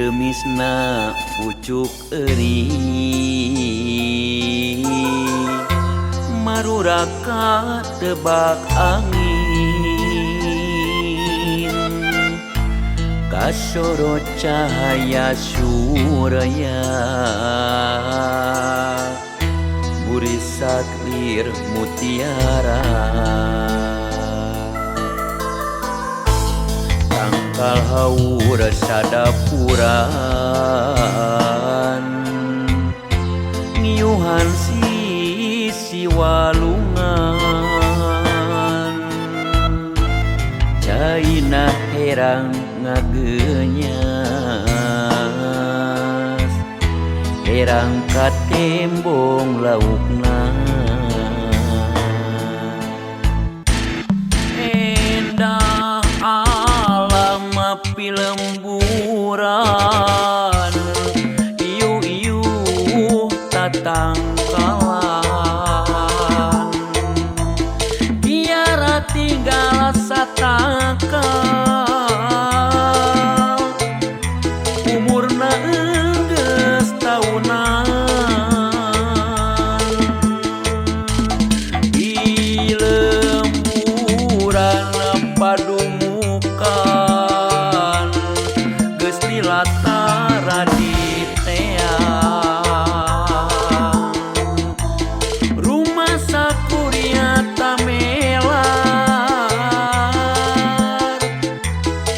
Geuremisna pucuk euri maruraka tebak angin kasorot cahaya surya burisak lir mutiara tangkal haur sadapuran ngiuhan sisi walungan caina herang ngagenyas herang ka tembong laukna endah alam pilemburan iu-iu tatangkalan biara tinggal satangkal umurna enggeus taunan di lemburan padumukan geus dilatara di teang rumah sakuria tamelar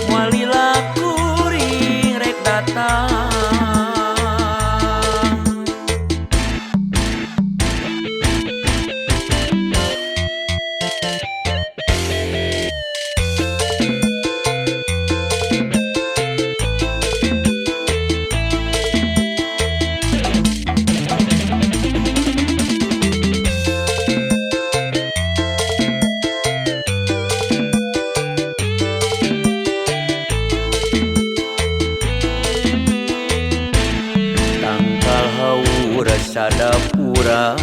moal lila kuring rek datang. Tangkal haur sadapuran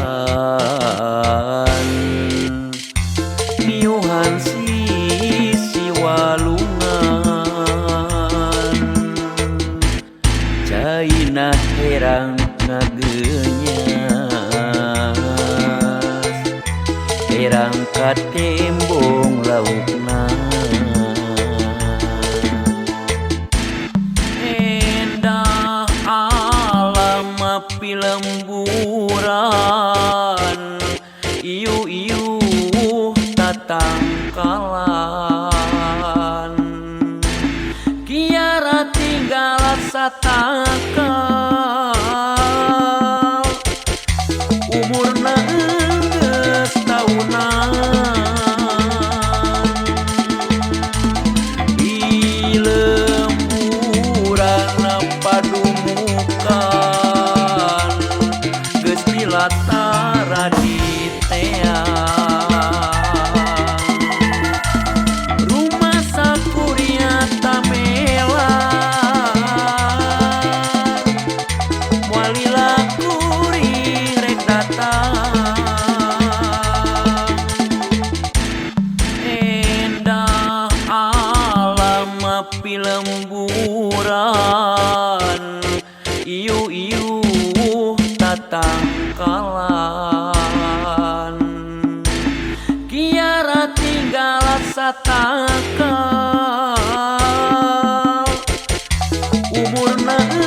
niuhan sisi walungan caina herang ngagenyas herang ka tembong laukna endah alam pilemburan iu-iu tatangkalan kiara tinggal satangkal umurna enggeus taunan di lemburan padumukan geus dilatara di teang rumah sakuria tamelar moal lila kuring rek datang endah alam pilemburan iu-iu tatangkalan kiara tinggal satangkal umurna.